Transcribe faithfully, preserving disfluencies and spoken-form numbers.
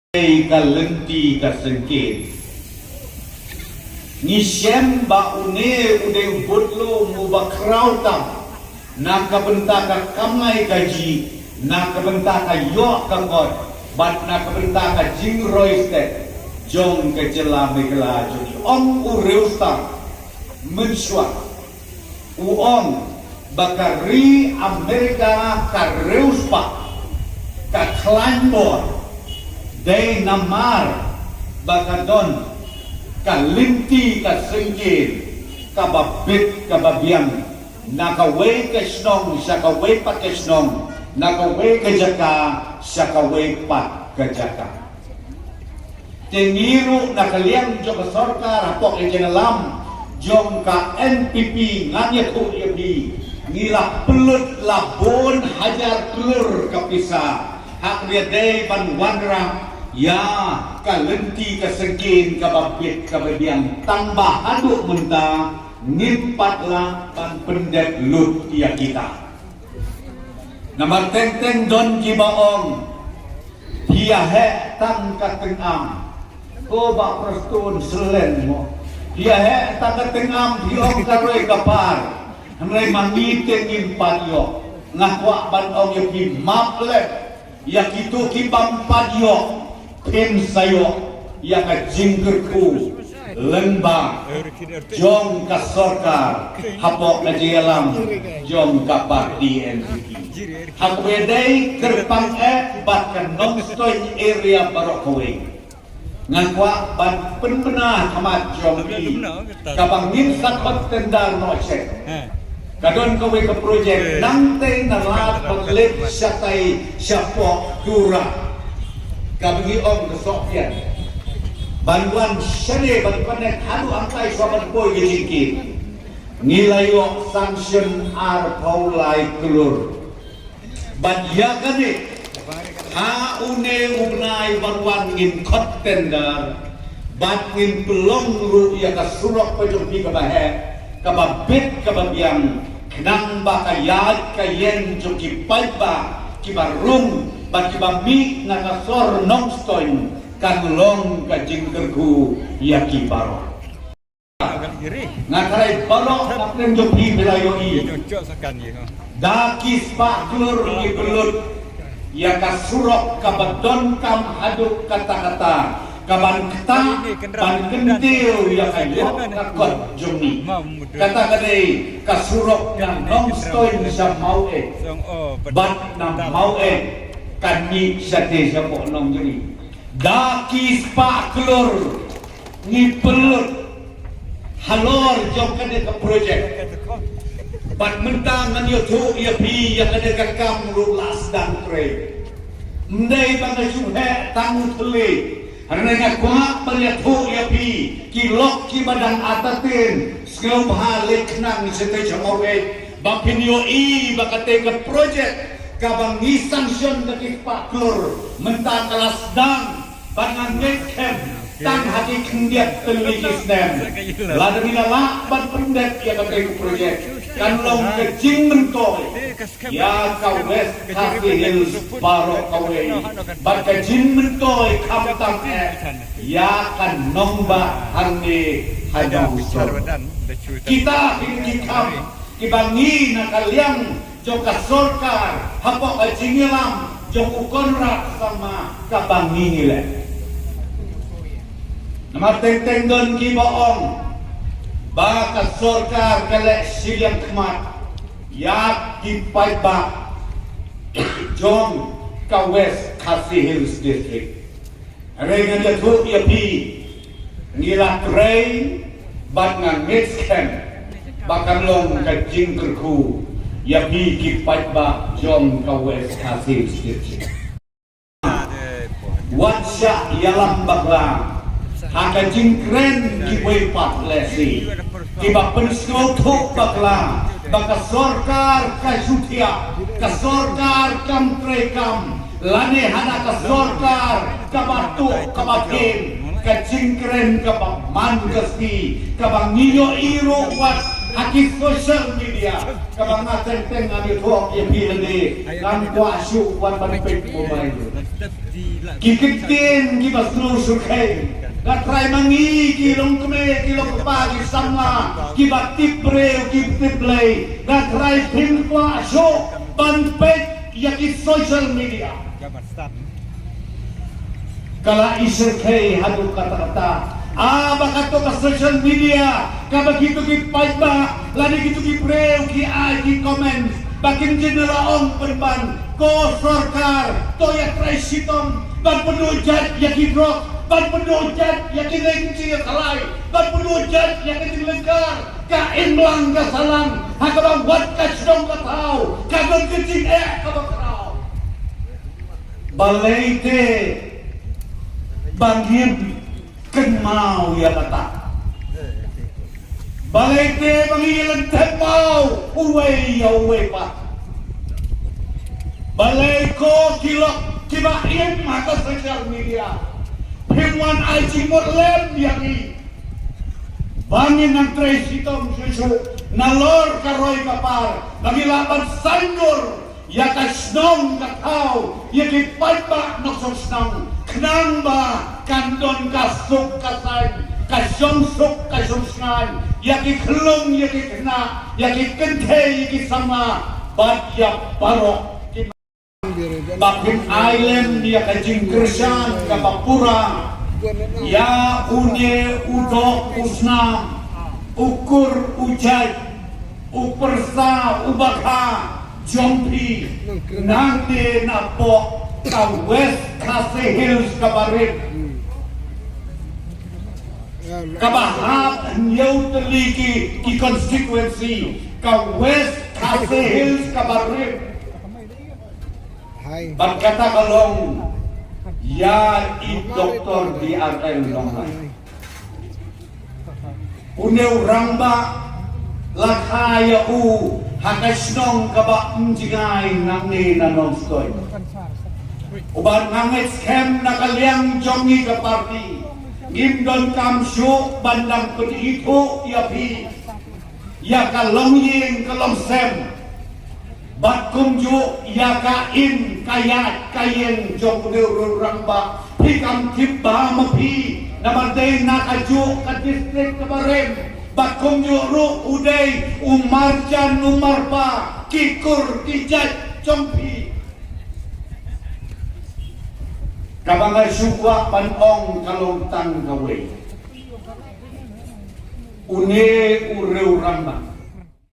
Ka lynti ka syngkien. Ngi shem ba une u dei u budlum uba khraw tam na ka bynta ka kamai kajih, na ka bynta ka ïoh ka kot, bad na ka bynta ka jingroi stet jong ka jylla Meghalaya jong ngi, ong u riewstad mynshuwa. U ong ba ka ri Amerika ka riewspah, ka khlaiñ bor, dei namar ba ka don ka lynti ka syngkien kaba bit kaba biang na kawei ka shnong sha kawei pat ka shnong, na kawei ka jaka sha kawei pat ka jaka. Te ngi ruh na ka liang jong ka sorkar hapoh ka jingïalam jong ka N P P, ngan ïathuh ïa phi, ngi la pynlut la bun hajar klur ka pisa ha kaba ïadei ban wanrah ïa ka lynti ka syngkien kaba bit kaba biang, tangba haduh mynta ngim pat lah ban pyndep lut ïa kita. Namar teng teng don kiba ong, phi ïa heh tang ka tyngam. Ko Bah Prestone, selen mo. Phi ïa heh tang ka tyngam, phi ong ka roi ka par. Hynrei ma ngi te ngim pat ïoh. Nga kwah ban ong ïa phi, map leh ïa kito ki bym pat ïoh, phin sa ïoh ïa ka jingkyrkhu lyngba jong ka sorkar hapoh ka jingïalam jong ka party N P P. Ha kaba ïadei kyrpang eh bad ka Nongstoiñ area baroh kawei, nga kwah ban pynbna ha khmat jong phi kaba ngin sa khot tender noh shen. Ka don kawei ka projek nangtei na Lad Batlit shatai shapoh Tura, kaba ngi ong ka Sohpian, ban wan shane ban connect haduh hangtai shuwa ban poi ka jingkit. Ngi la ïoh sanction arphew lai klur. Bad ïa kane, ha une u bnai ban wan ngin khot tender bad ngin pynlong ruh ïa ka surok ka jong phi kaba heh, kaba bit kaba biang, khnang ba ka ïaid ka ïeng jong ki paidbah kiba rung bad kiba mih na ka sor Nongstoiñ kan long ka jingkyrkhu ïa ki baroh. Nga tharai baroh na pdeng jong phi phi la ïohi da ki spah klur ngi pynlut ïa ka surok kaba donkam haduh katta katta, kaban ktah ban kyntiew ïa ka ïoh ka kot jong ngi. Kata ka dei ka surok na Nongstoiñ sha Maweh bad na Maweh kan mih shatei shapoh Nongjri. Da ki spah klur ngi pynlut halor jong kane ka projek. Bad mynta ngan ïathuh ïa phi ïa kane ka kam ruh la sdang trei. Ym dei ba nga shu heh tang u thylliej. Hynrei nga kwah ban ïathuh ïa phi ki lok kiba dang artatien, sngewbha leit khnang shatei sha Maweh ba phin ïohi ba katei ka projek kaba ngi sanction da ki spah klur mynta ka la sdang ban ngan ngeit skhem tang ha ki khyndiat tylli ki snem. Lada ngi la lah ban pyndep ïa katei ka projek kan long ka jingmyntoi ïa ka West Khasi Hills baroh kawei bad ka jingmyntoi khamtam eh ïa ka nongbah hangne ha Nongstoiñ. Kita hi ki kam kiba ngi na ka liang jong ka sorkar hapoh ka jingïalam jong u Conrad Sangma kaba ngi ngi leh. Namar teng teng don kiba ong ba ka sorkar ka leh shiliang khmat ïa ki paidbah jong ka West Khasi Hills District. Hynrei ngan ïathuh ïa phi, ngi la trei bad nga ngeit skhem ba kan long ka jingkyrkhu ïa phi ki paidbah jong ka West Khasi Hills District. Wat shah ïalam bakla ha ka jingkren kiwei pat lehse kiba pynsngewthuh bakla ba ka sorkar ka shu thiah, ka sorkar kam treikam, lane hana ka sorkar kaba tuh kaba khim. Ka jingkren kaba man ka sngi kaba ngi ïohi ruh wat Ha ki social media, kaba nga teng teng nga ïathuh ïa phi lade, ngam kwah shuh wan ban peit mobile. Ki ktien kiba sngewsih syrkhei, nga trai ma ngi ki longkmie, ki longkpa, ki samla, kiba tip briew, ki tip Blei, nga trai phim kwah shuh ban peit ïa ki social media. Ka la i syrkhei haduh katta katta. Ah, ba kato ka social media, kaba kito ki paidbah lane kito ki briew ki ai ki comment, ba kin jin la ong pynban, ko sorkar, to ïatrei shitom ban pynduh jait ïa ki drug, ban pynduh jait ïa ki lynti ïa khlai, ban pynduh jait ïa ki jinglehkar. Ka imlang ka sahlang ha kaba wat ka shnong ka thaw, ka don ka jingeh kaba khraw. Balei te ba ngim kynmaw ïa kata? Balei te ba ngi ïa lynthep maw uwei ïa uwei pat? Balei ko ki lok kiba im ha ka social media, phim wan ai jingmut lem ïa ngi? Ba ngin nang trei shitom shuh shuh nalor ka roi ka par, ba ngi lah ban saiñdur ïa ka shnong ka thaw, ïa ki paidbah nongshong shnong, khnang ba kan don ka suk ka saiñ, ka shong suk ka shong shngaiñ ïa ki khyllung, ïa ki khynnah, ïa ki kynthei, ïa ki samla, bad ïa baroh ki ba phin ai lem ïa ka jingkyrshan kaba pura ïa une u doh u snam, u kur u jait, u pyrsa u bakha jong phi nangne napoh ka West Khasi Hills kaba rit, kaba hap hynñiew tylli ki, ki constituency ka West Khasi Hills kaba rit. Bad kata ka long ïa i Doktor D R L Nonglait. Une u rangbah la kha ïa u ha ka shnong kaba ym jngai nangne na Nongstoiñ. Uba nga ngeit skhem na ka liang jong ngi ka party ngim donkam shuh ban dang pynithuh ïa phi ïa ka longïing ka longsem. Bad kumjuh ïa ka im ka ïaid ka ïeng jong une u rangbah. Phi kam tip ba ma phi, namar dei na kajuh ka district kaba rim. Bad kumjuh ruh u dei u marjan u marpa ki kur ki jait jong phi. Kaba nga shu kwah ban ong ka long tang kawei. Une u riew rangbah